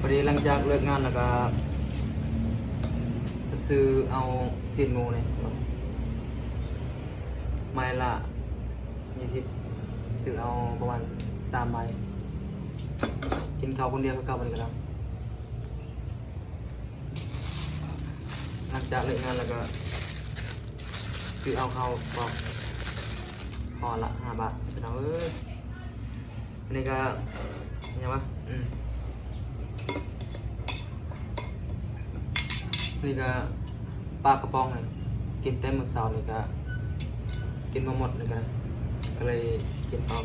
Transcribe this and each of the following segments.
ພໍດີຫຼັງຈາກເລີກງານແລ້ວກໍຊື້ເອົາຊີ້ນໝູນີ້ ໄມ້ລະ ຊາວ ຊື້ເອົາປະມານສາມໄມ້ ກິນເຂົ້າຄົນດຽວຄືເກົ່າ ບັດນີ້ກໍໄດ້. ຫຼັງຈາກເລີກງານແລ້ວກໍຊື້ເອົາເຂົ້າປອກ ຫໍ່ລະຫ້າບາດ ພີ່ນ້ອງເອີຍ. ອັນນີ້ກໍຫຍັງວະ ອືມ ນີ້ກໍປາກະປ໋ອງນີ້ ກິນແຕ່ມື້ເຊົ້ານີ້ກໍກິນບໍ່ໝົດ ນີ້ກໍ ກໍເລີຍກິນຕໍ່.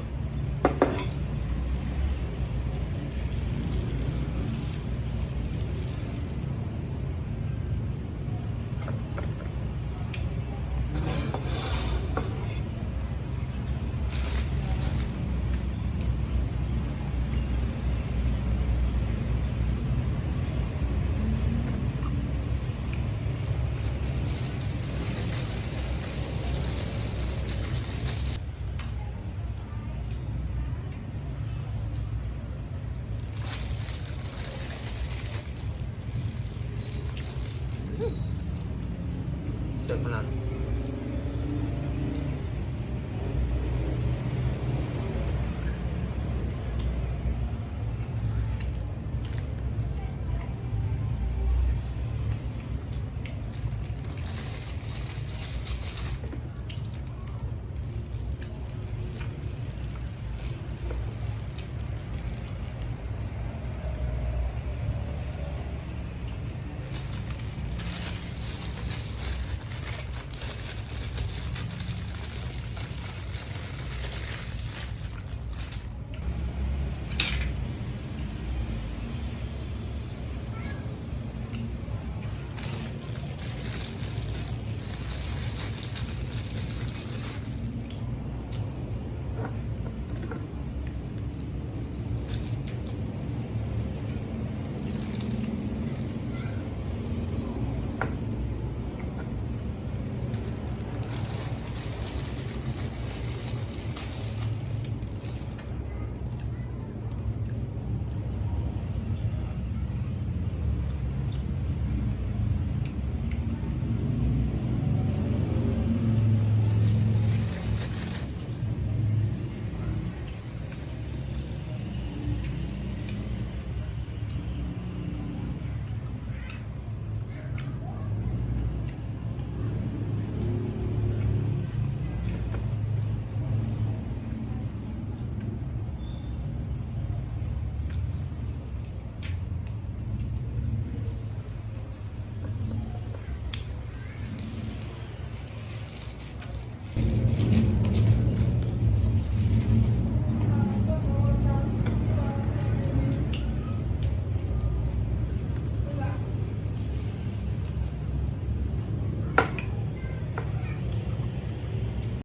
ເສີມພະລັງ.